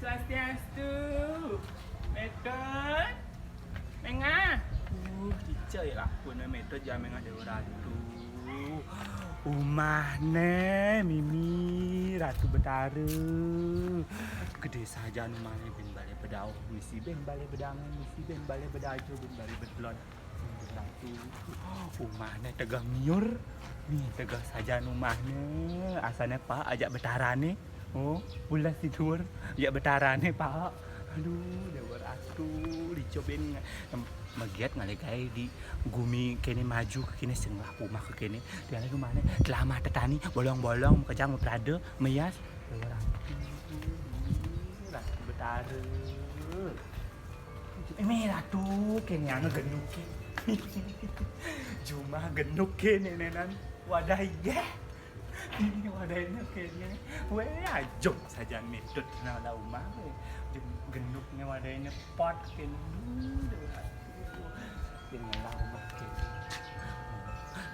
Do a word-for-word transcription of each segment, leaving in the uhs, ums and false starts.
Swastiastu. Metut. Mengah. Uh, kicau ya lah pun Metut ya mengah Dewa Ratu. Umahne Mimi Ratu Betara. Gede sajan umahne, ben bale bedauh, misi ben bale bedangen, misi ben bale bedajo, ben bale bedelod. Ratu, umahne tegeh miur, nih tegeh sajan umahne, asane pahek ajak betarane. Oh, pules tidur, ajak betarane pahek. Aduh, Dewa Ratu, lico ben. Em, megiat ngalih gae di gumi kene maju kekene, sing ngelah umah kekene. Dia lagi umahne telamah tetani, bolong-bolong, makejang maprade, meyas. Dewa Ratu, Ratu Betara. Eh, me Ratu, kene ane genduke. Jumah genduk kene nenan. Wadah iye. Ini wadahne kene. Weh, ajum sajan Metut nang la umah, weh. Jum gendukne wadahne pot kene. Duh, Dewa Ratu. Kene la umah kene.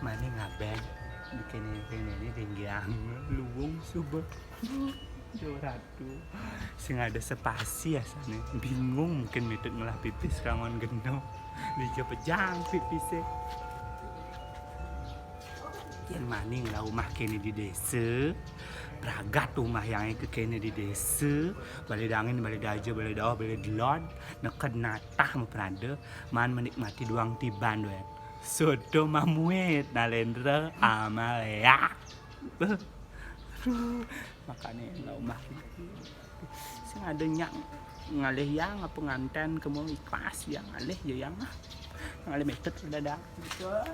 Mane ngaben. Kene, kene ini tinggi ame. Luwung suba. Dewa Ratu. Sing ada spasi asane. Bingung mungkin Metut ngelah pipis kangon geno. Dija pejang pipise. Yen maning la umah kene di desa, pragat umah yang ke kene di desa, bale dangen, bale daja, bale dauh, bale delod, neked natah maprade, man menikmati duang tiban duet. Soto mamuit, Nalendra, Amalia. Beuh. Aduh, makane la umah kene. Sing ada nyak ngalih yang apa nganten kemo ikhlas yang ngalih ya yang ah. Ngalih Metut dadah. Betul.